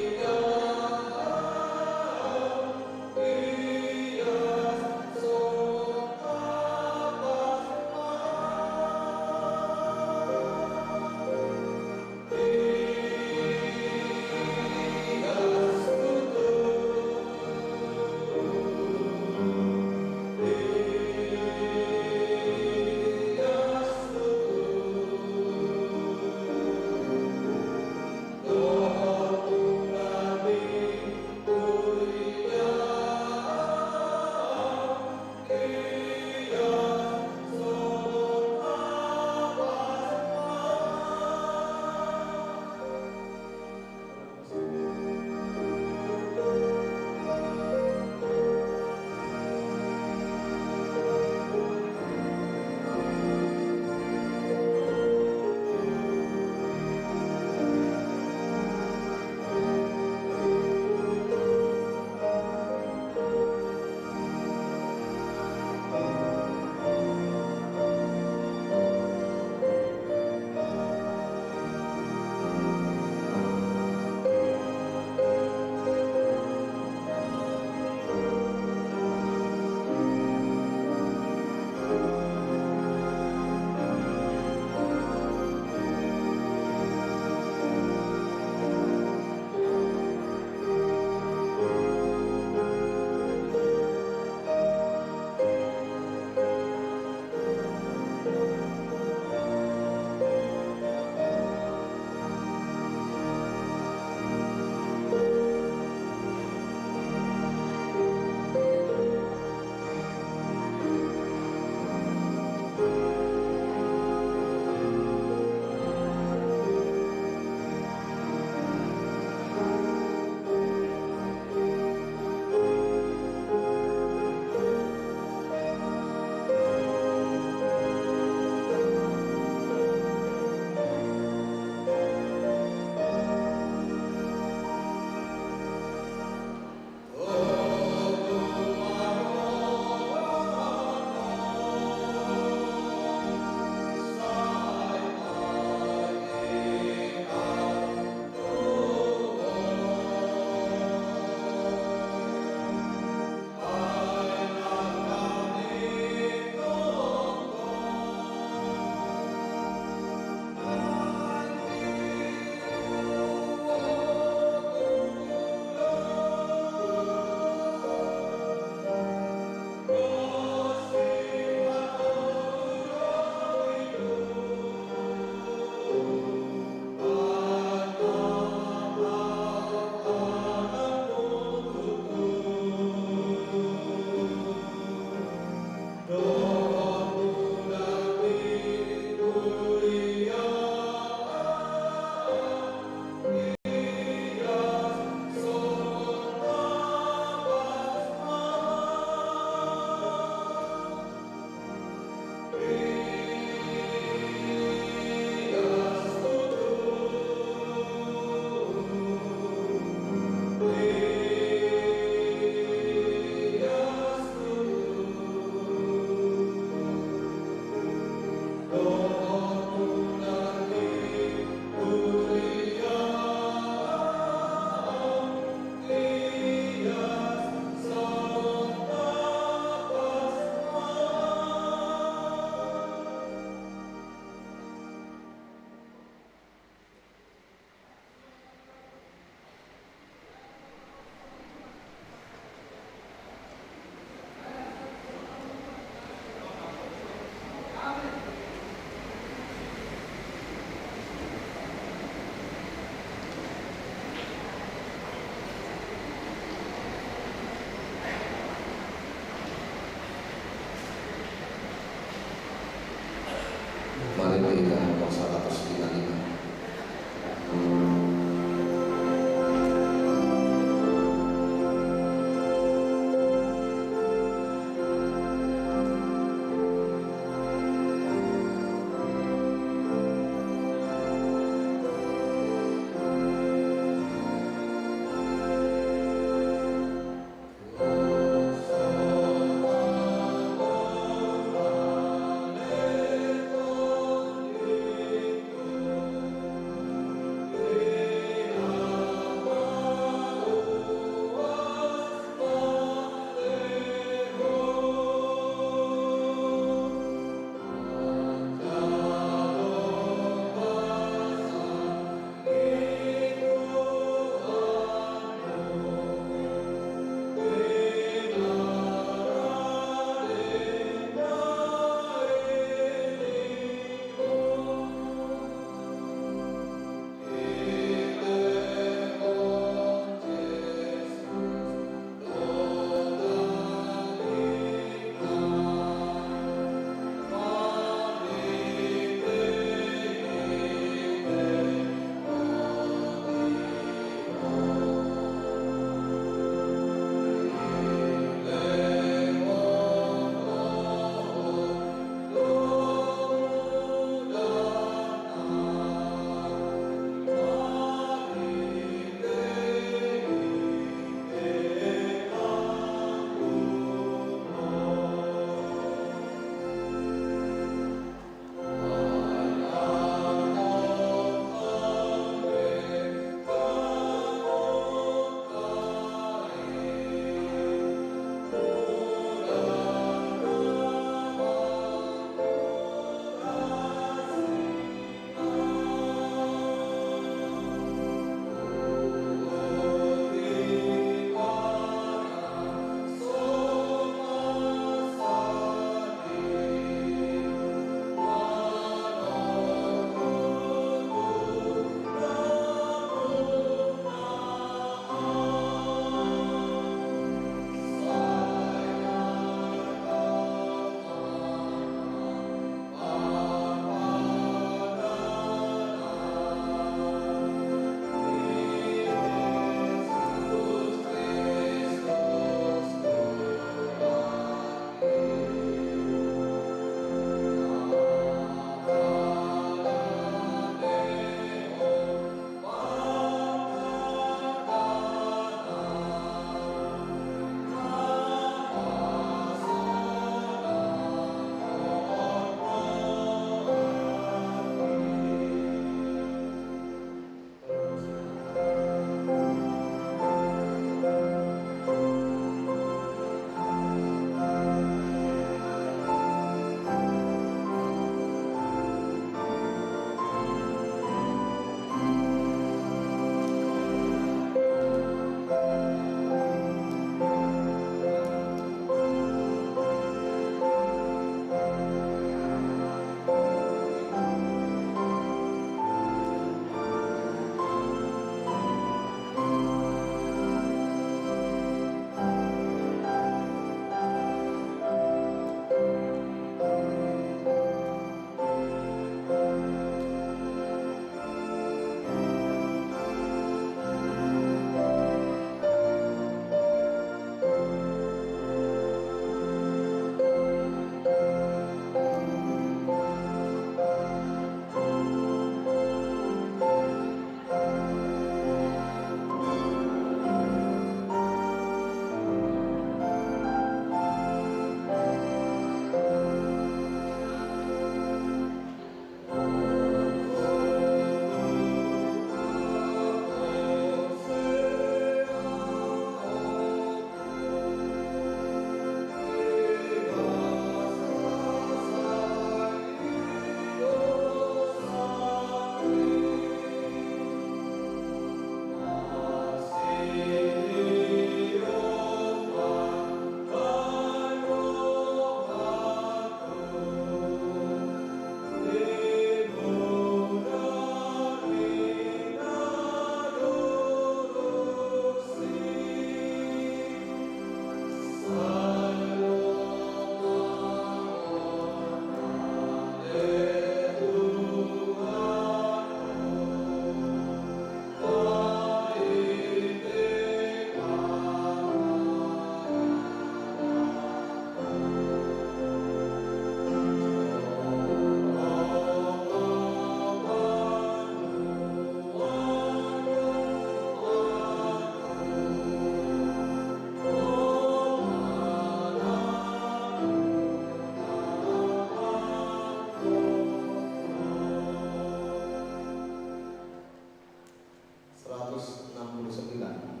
Seratus enam puluh sembilan.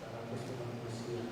Seratus enam puluh sembilan.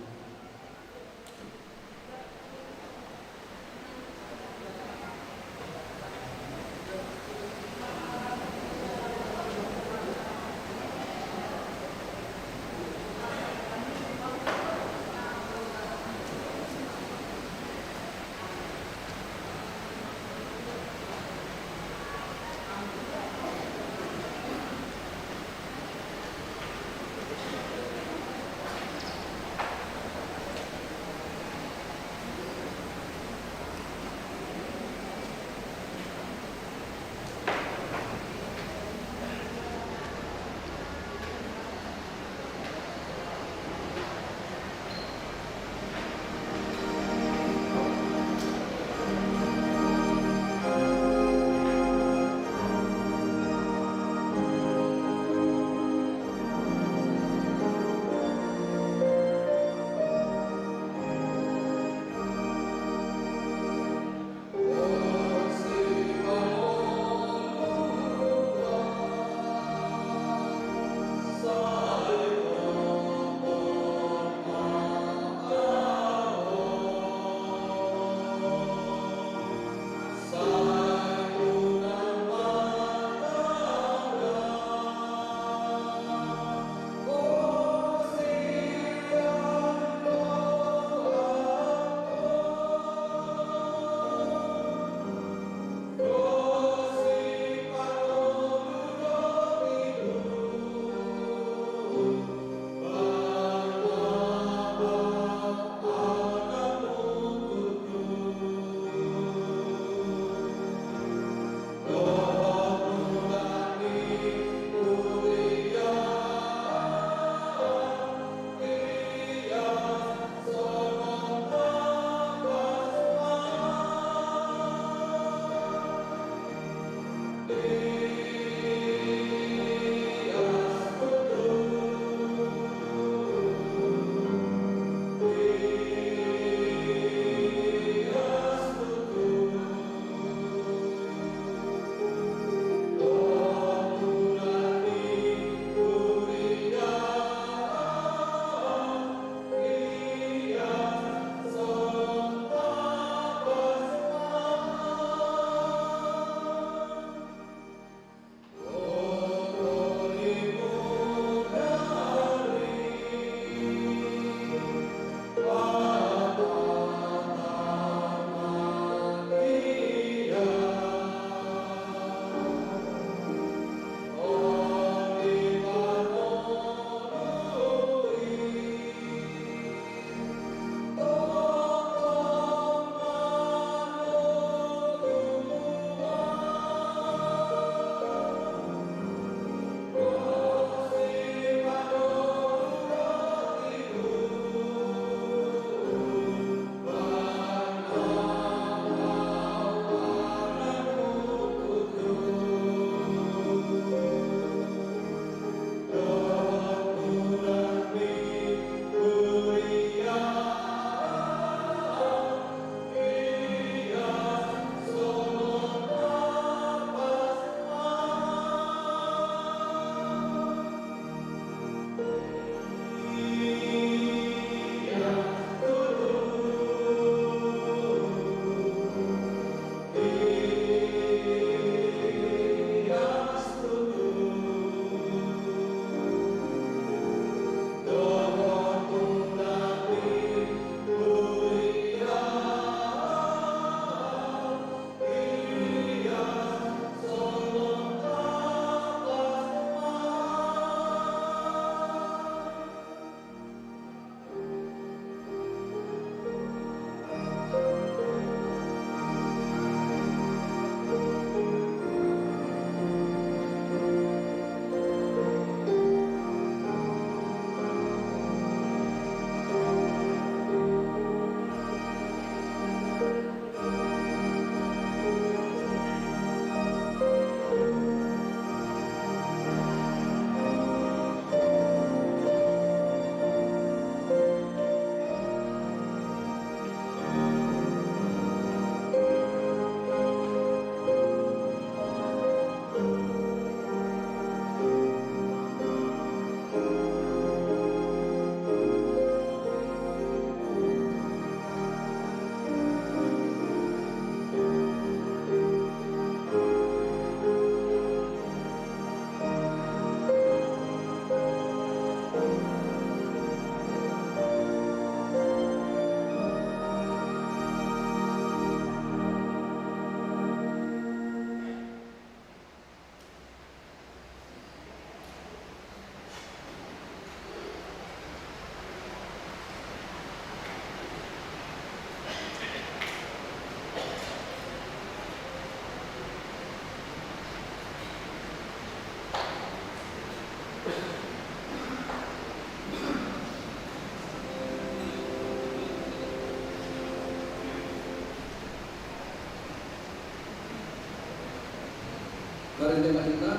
Ende ma hita,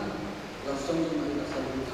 laos songon ma hita saluhutna.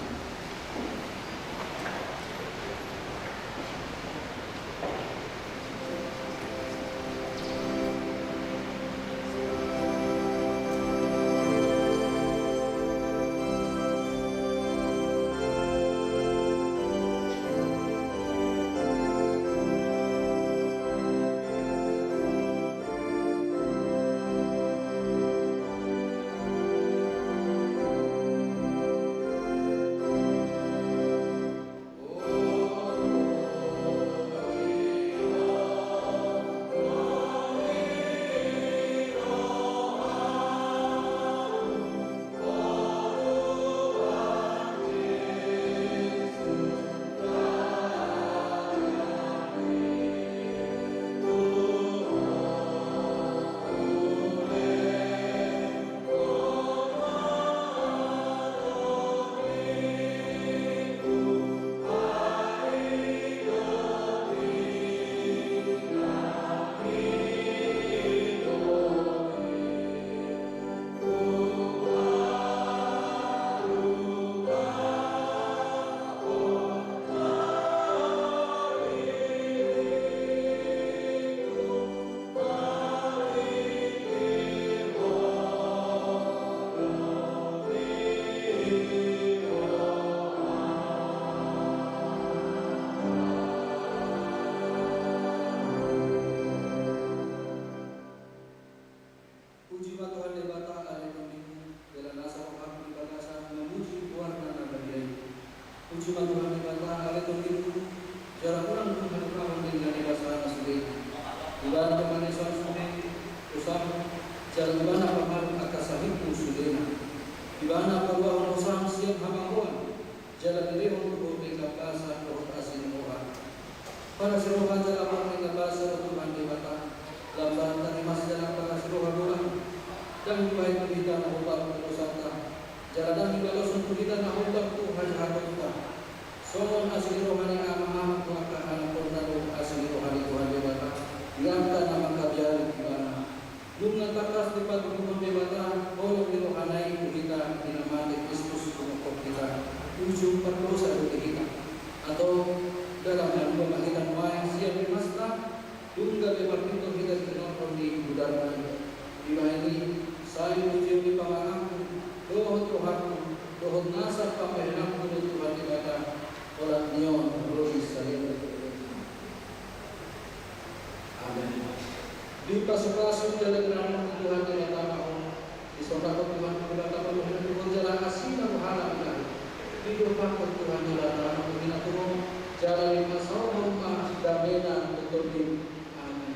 Puji ma Tuhan Debata ale Tondingku, jala nasa rohangku di bagasan mamuji goarna na badia i. Puji ma Tuhan Debata ale Tondingku, jala unang hudapahon denggan ni basana sude. Ibana pe manesa sude dosangku, jala ibana pamalum angka sahitku sudena. Ibana paluahon dosam sian hamagoan, jala dilehon tu ho denggan basa dohot asi ni roha. Parasi roha jala pardenggan basa do Tuhan Debata, lam bahen tarimas jala parasi roha do Ho. Ndang dibahen tu hita na hombar tu dosanta, jala ndang dibaloshon tu hita na hombar tu hajahataonta. Songon asi ni roha ni ama-ama tu angka anakhonna do asi ni roha ni Tuhan Debata di angka na mangkabiari ibana. Nunga tangkas dipatuduhon Debata holong ni rohana i tu hita di na mate Kristus tu hita. Ujung pardosa do di hita. Antong, dalan na dua ma hita nuaeng sian rimasta, dung gabe marpintor hita di tonga ni godangna i. Dibahen i, sai pujionon ni pamanganku, dohot rohangku, dohot nasa pambahenanku do Tuhan Debata, holan ni on ro di salelenglelengna. Amen. Dipasupasu jala diramothon Tuhan Debata ma ho. Disondangkon Tuhan Debata ma bohina tu ho jala asina ma halak i. Didompakhon Tuhan Debata ma bohina tu ho, jala dipasaorhon ma damena tu tondim. Amen.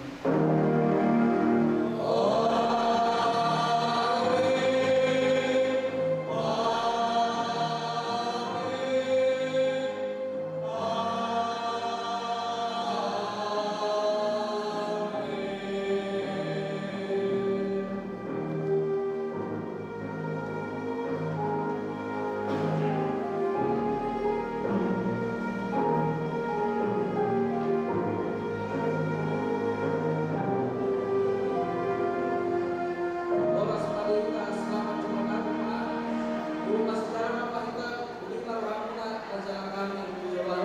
Horas ma di hita, selamat Jumat ma. Ruas jala ma hita, bulik ma rohamuna, raja kami, Jawa.